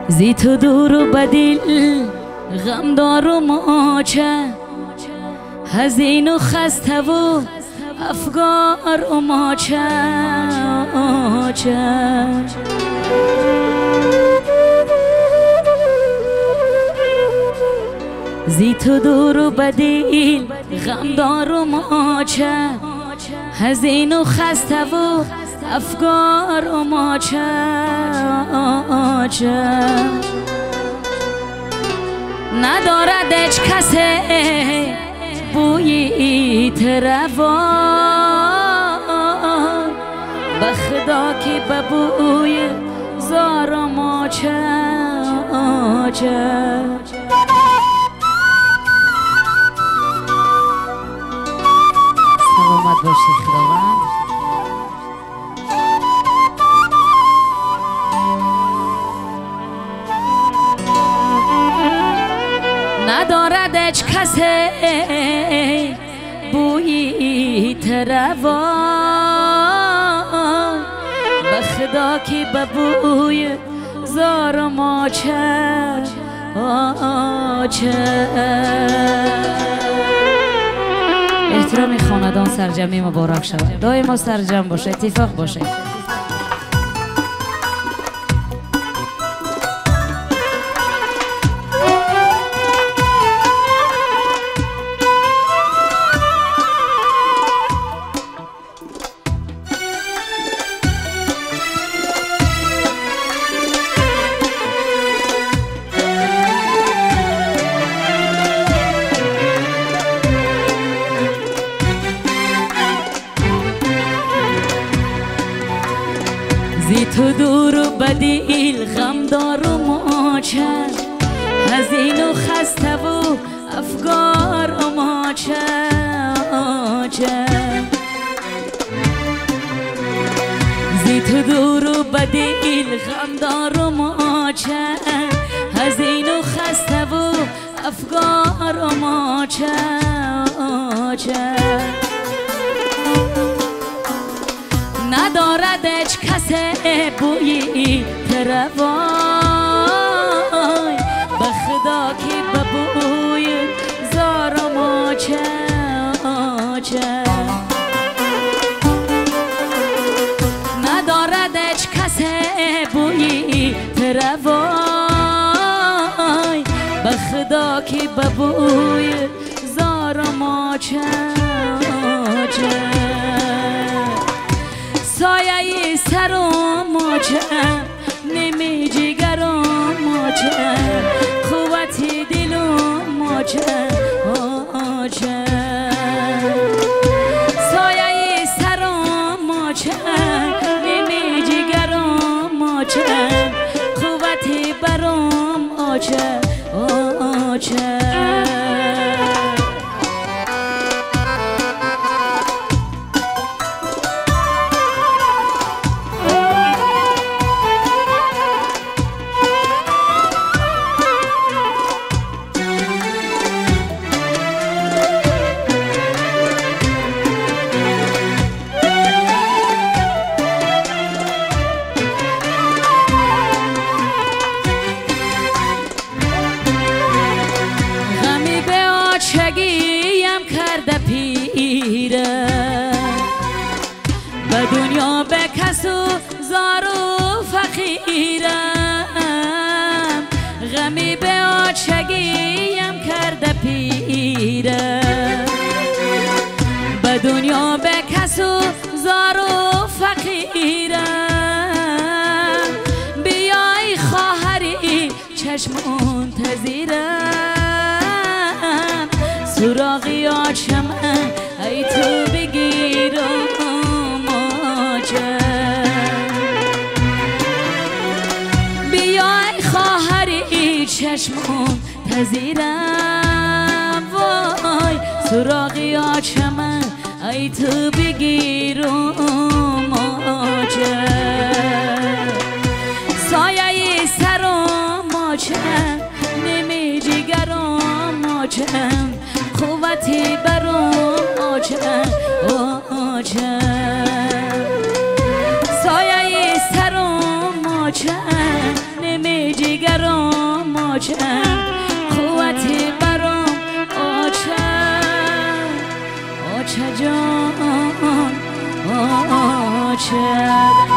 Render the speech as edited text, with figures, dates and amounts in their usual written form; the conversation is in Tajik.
زی تو دور و بدل غم دار و ماچه هزین و خسته و افگار و ماچه زی تو دور و بدل غم دار و ماچه هزین و خسته و افگار و ماچه ندارد هیچ کس بوی تروان به خدا که به بوی زار و ماچه سلامت باشی خداوند. ندارد هیچ کس بوی تروان به خدا که به بوی زار ماچه احترام خاندان سرجمی مبارک شود. دائما سرجم باشه، اتفاق باشه. زی تو دور و بدیل غم دار و ماچه هزین و خسته و افگار و ماچه زی تو دور و بدیل غم دار و ماچه هزین و خسته و افگار و ماچه ندارد هیچ کس بوی تروای به خدا که به بوی زار و ماچه ندارد هیچ کس بوی تروای به خدا که به بوی زار و ماچه سایه سرم ماچه نیمه جگرم ماچه قوت دلم ماچه سایه سرم ماچه نیمه جگرم ماچه قوت برم آچه آچه چگیم کرده پیره به دنیا به کس و زار و فقیرم غمی به آچگیم کرده پیره به دنیا به کس و زار و فقیرم بیای خواهری چشم منتظرم سراغی آچم ای تو بگیرم آچم بیای خواهری چشم پذیرم وای سراغی آچم ای تو بگیرم آچم سایه سرم آچم نیمه جگرم آچم قوتی برام آچم آچم سایه سرم آچم نیمه جگرم оча қуввати баром оча оча ҷон оча.